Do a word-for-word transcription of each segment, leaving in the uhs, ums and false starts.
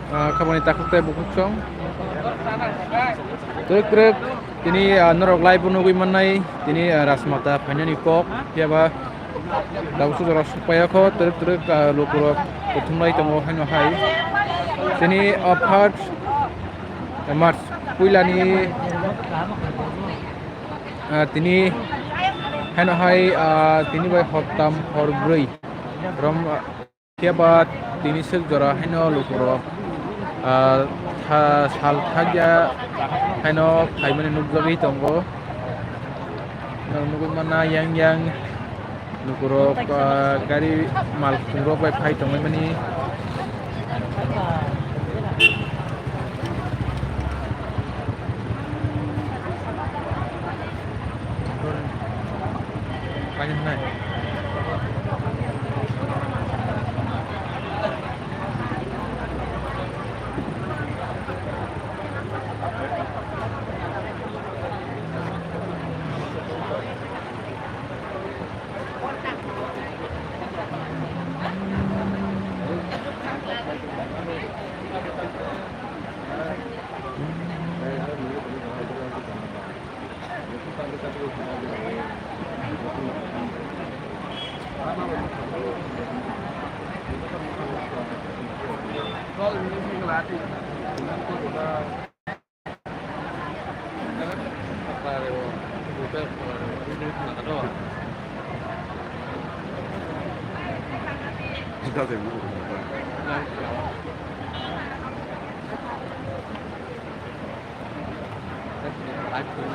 Ah, khamani takhuk tei bukhuk song. Twrwk twrwk tini, ah, norok live o nugwi mannai tini, ah, Rajmata phainani kok, phiya ba tabuk sujak rok sokpaiya kho, twrwk twrwk, ah, lukurok kuthumlai tongo haino hai. Tini, ah, first March puilani, ah, tini haino hai, ah, tini bai hor tam hor brwi rom, ah, phiya ba tini swk jora haino lukurok, ah, tha-, sal thakya haino phaimani nukjagwi tongo. Nugwi manna yang yang lukurok, ah, gari mal kuthumrok bai phai tongwi mani.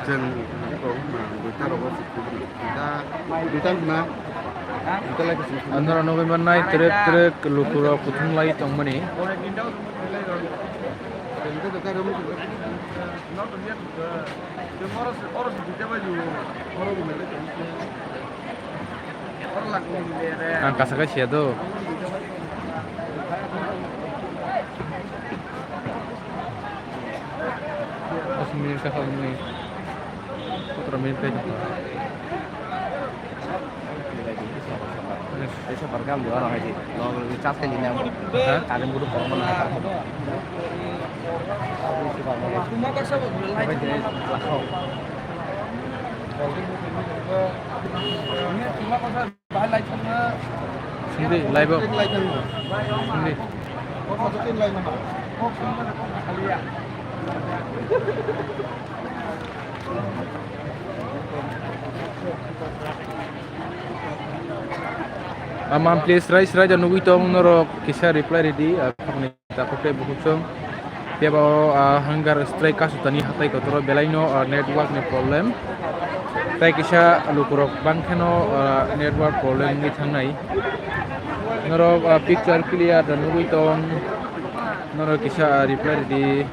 Chwng duita rogo duita, duita wngkha na? Duita lai kwchwng. Norok nugwi mannai twrwk twrwk lukurok kuthumlai tongmani. Ang kasa kai siya do. Dos minit ka kau ni. Sotro minute kai. Tei sabar kam di oro hai di. Log log charge kai di nang. Ha? Current buru korom na. Tuma kasa bo. Hai di. Lakho. Sindi, live o. Sindi. Amam please rai srai da nugui tong norok kisa reply ridi, ah, Takhuk tei bukhuk chwng. Phiya ba o, ah, hunger strike kasutani hatai kotoro belai no, ah, network ni problem. Tai kisa lukurok bangkheno, ah, network problem wngwi thangnai. Norok, ah, picture clear da nugui tong. Norok kisa, ah, reply ridi.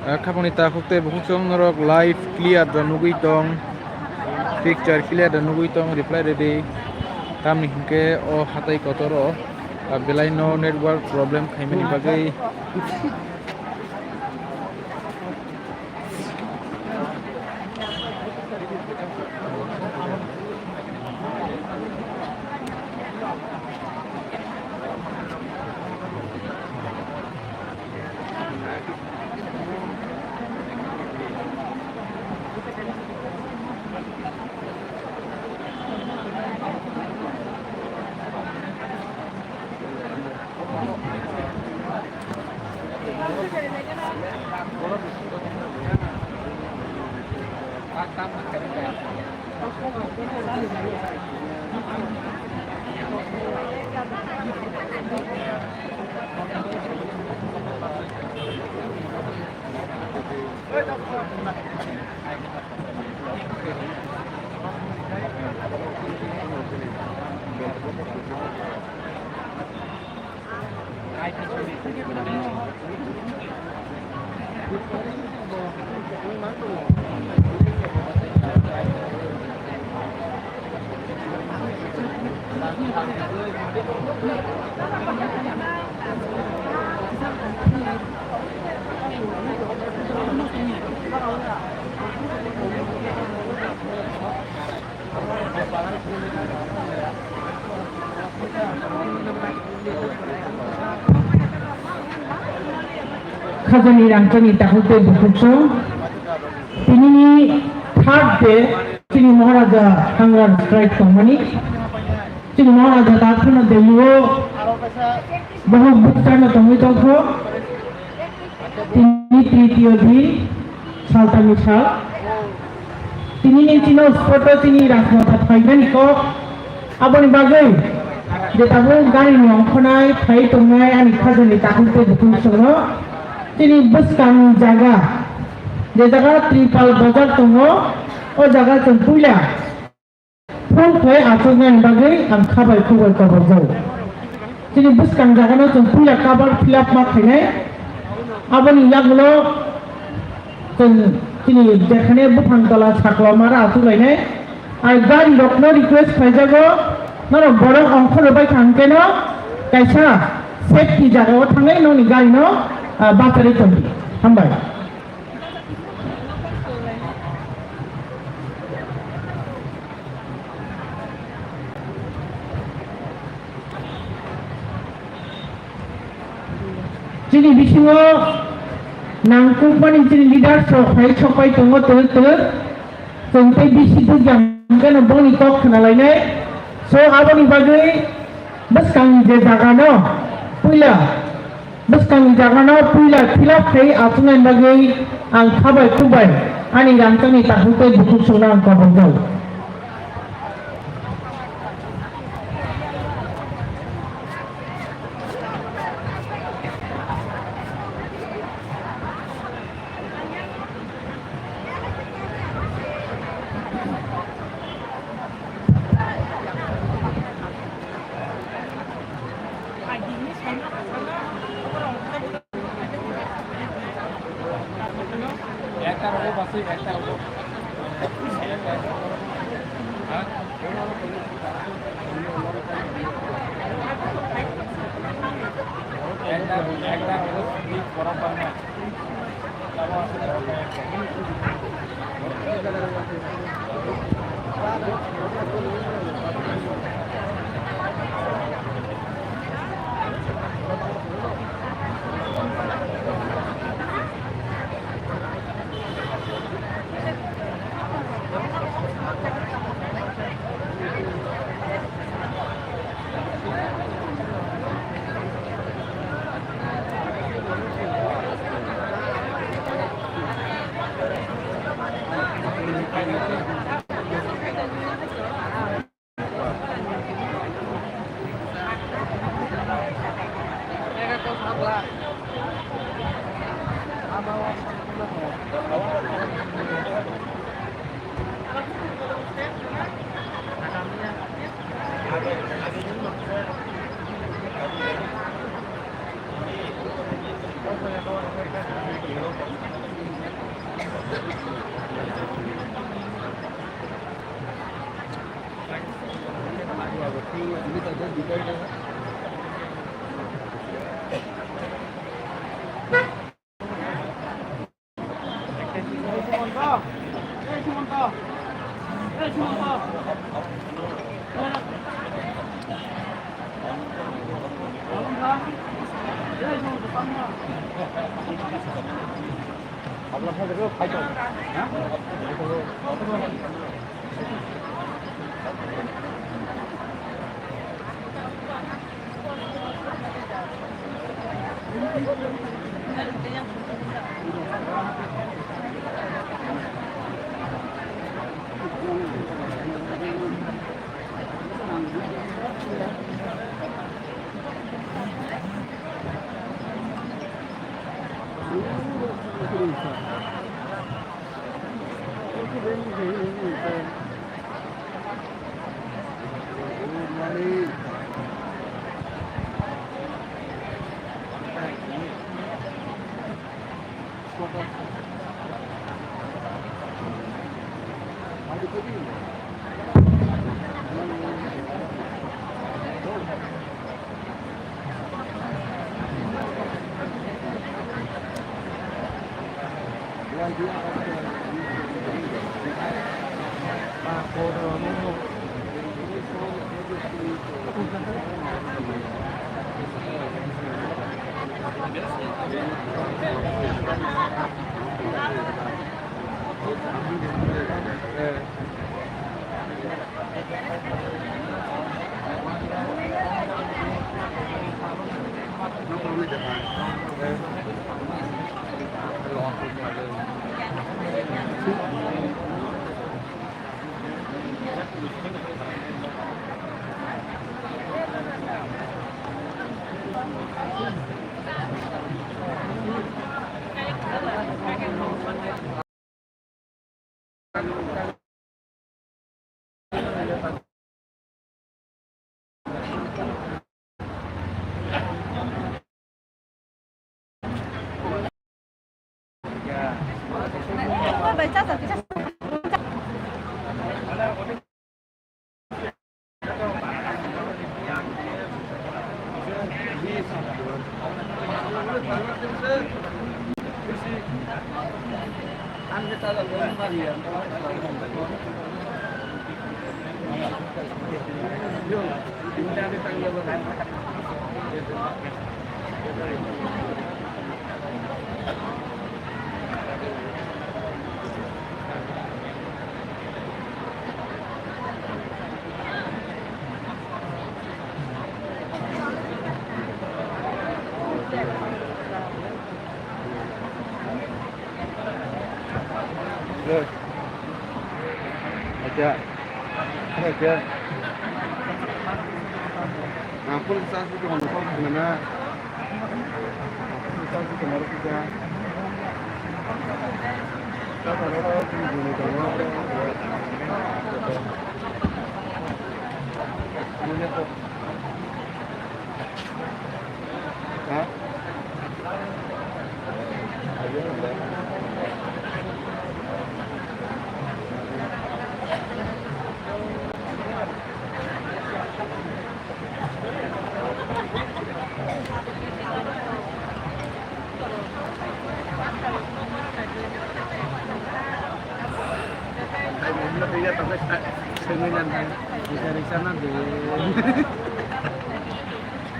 Ah, khapangni takhuk tei bukhuk chwng norok live clear da nugui tong, picture clear da nugui tong, reply ridi. Tamni hinkhe o hatai kotoro, ah, belai no network problem khaimani bagwi. Khajani rangchakni takhuk tei bukhuk chwng. Tinini third day chini Maharaja hunger strike tongmani. Chini Maharaja takhukno Delhi o bohok bwskango tongwi tongkho. Tini tritiyo din, saltani sal. Tinini chino spoto chini Rajmata phaimani kok. Aboni bagwi je tabuk gari ni ongkhornai phai tongnai ani khajani takhuk tei bukhuk chwngno chini bwskangni jaga, je jaga Tripal Bazar tongo, o jaga chwng puila phone khlai achuknani bagwi ang khabai khubai koborjak. Chini bwskang jagano chwng puila cover fill up ma khainai. Aboni yagulo chwng chini jekhane buphang tola sakla mara achuklainai. Ai gari rokno request khaijago, norok borok ongkhorwi bai thangkeno kaisa safety jagao thangnai nokni garino, ah, bacharwi tongdi. Hambai. Chini bisingo Nangkukmani chini leaders rok phai sokpai tongo twrwk twrwk. Chwng tei bisi dugya hwnkhe no bongni kok khna lainai. So aboni bagwi bwskangni je jaga no puila, bwskangni jaga no puila fill up khai achuknani bagwi ang khabai khukbai ani rangchakni takhuk tei bukhuk songno ang kobokjak. Acha. Acha. Ang phone charge ko on ko na. Charge ko maro kisa. Ha?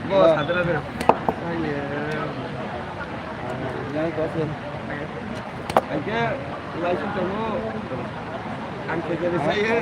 Bo sadra de. Ayo. Yang kosong. Aja, langsung kamu. Ang kerja di saya.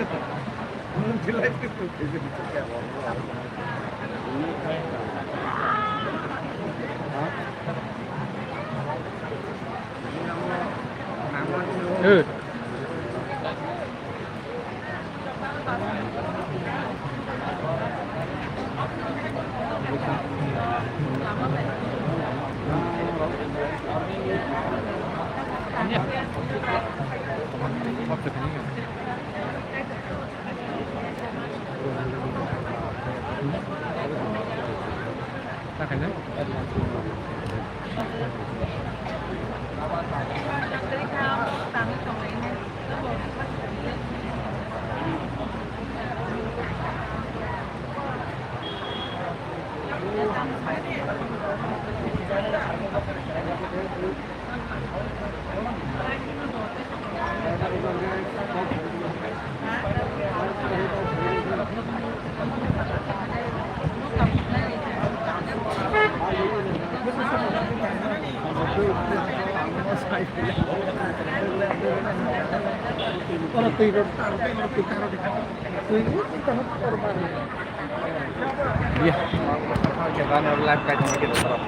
Iya. Kita live kaitongma kita terus.